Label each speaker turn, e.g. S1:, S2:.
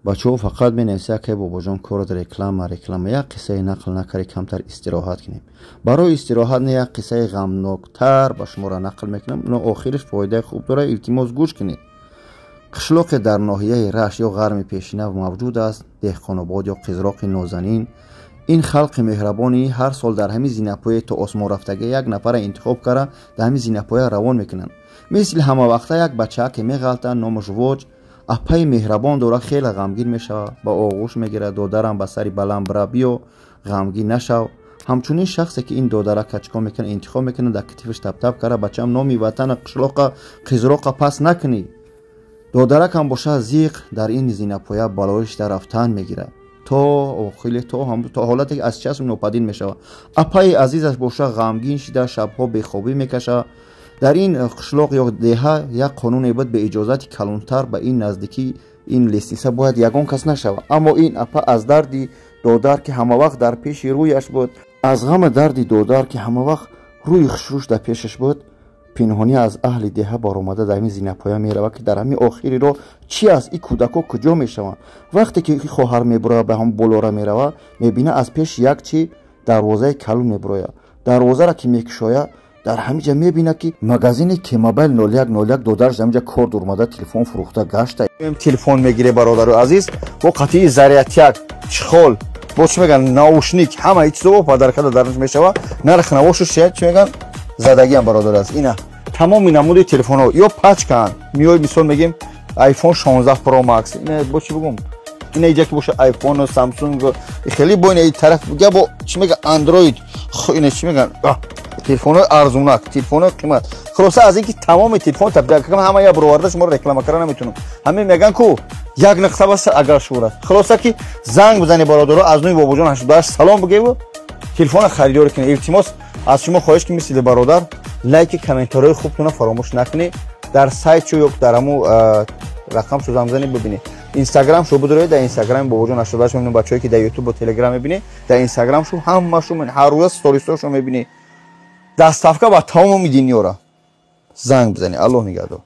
S1: Бачаҳо фақат менависа, ки бобоҷон, корот реклама, реклама, як қиссаи нақл накарди, камтар истироҳат кунем. Барои истироҳат не, як қиссаи ғамноктар ба шуморо нақл мекунам, но охириш фоидаи хуб дорад, илтимос, гӯш кунед. Қишлоқе дар ноҳияи Рашт ё ғарми пешина мавҷуд аст, Деҳқонобод ё Қизроқи нозанин. Ин халқи меҳрабонӣ ҳар сол дар ҳамин зинапоя то осмон рафтага як нафара интихоб карда, дар ҳамин зинапоя равон мекунанд. Мисли ҳамавақта як бачаке меғалта, номаш Воҷ. Апаи меҳрабон дорад, хеле ғамгин мешавад, ба оғӯш мегирад: «Додарам, ба сари баланд бира, биё, ғамгин нашав». Ҳамчунин шахсе ки ин додарака чикор мекунад, интихоб мекунад, дар китифаш таптап карда: «Бачам, номи ватана, қишлоқа, Қизроқа пас накунӣ». Додаракам бошад, зиқ дар ин зинапоя балоишда рафтан мегирад то охили, то ҳолате ки аз чашм нопадид мешавад. Апаи азизаш боша, ғамгин шида, шабҳо бехобӣ мекашад. Дар ин қишлоқ ё деҳа як қонуне буд: бе иҷозати калонтар ба ин наздикӣ ин лестница бояд ягон кас нашавад. Аммо ин апа аз дарди додар, ки ҳамавақт дар пеши рӯяш буд, аз ғами дарди додар, ки ҳамавақт рӯи хушрӯш дар пешаш буд, пинҳонӣ аз аҳли деҳа баромада, дар ҳамин зинапоя меравад, ки дар ҳамин охири роҳ чӣ аст, ин кӯдакҳо куҷо мешаванд. Вақте ки хоҳар мебурояд, ба ҳам болора меравад, мебинад, аз пеши як чи дарвозаи калон мебурояд. Дарвозаро ки мекушояд, дар ҳамин ҷа мебинад, ки магазини Кемобайл 0101, додараш дар ҳамин ҷа кор дурмада, телефон фурӯхта гашта.
S2: Телефон мегире, бародару азиз, бо қатъии зарядник, чехол, бо чӣ меган, наушник, ҳама чизо бо подарка дараш мешава. Нарх навошу чӣ меган, задагиам, бародар аз ина тамоми намуди телефонҳо ё пачкаанд. Миёй, мисол мегем, iPhone 16 Pro Max, ина бо чӣ бигум, ина иҷа ки боша, iPhone, Samsung, хеле бо ина тараф га, бо чӣ мега, Android, ина чӣ меган, телефонҳои арзунак, телефонҳои қимат. Хулоса, аз ин ки тамоми телефон ҳама я бироварда шуморо реклама карда наметунам. Ҳамин меган ку як нуқта бас, агар шур аст. Хулоса, ки занг бизанед, бародаро, аз нӯи бобоҷон 88 салом бигеву телефона харидорӣ кунед. Илтимос, аз шумо хоҳиш, ки мисли бародар лайки, комментариҳои хубтона фаромӯш накунед. Дар сайт шу ё дар ҳамун рақам шу занг бизанед, бибинед. Инстаграм шу бидоред, дар инстаграми бобоҷон 88 мебинед. Бачаҳое ки дар ютуб бо телеграм мебинед, дар инстаграм шу ҳамашу ҳар рӯза сторисҳошу мебинед. Доставка ба тамоми дунёра. Занг бизанед. Аллоҳ нигаҳдор.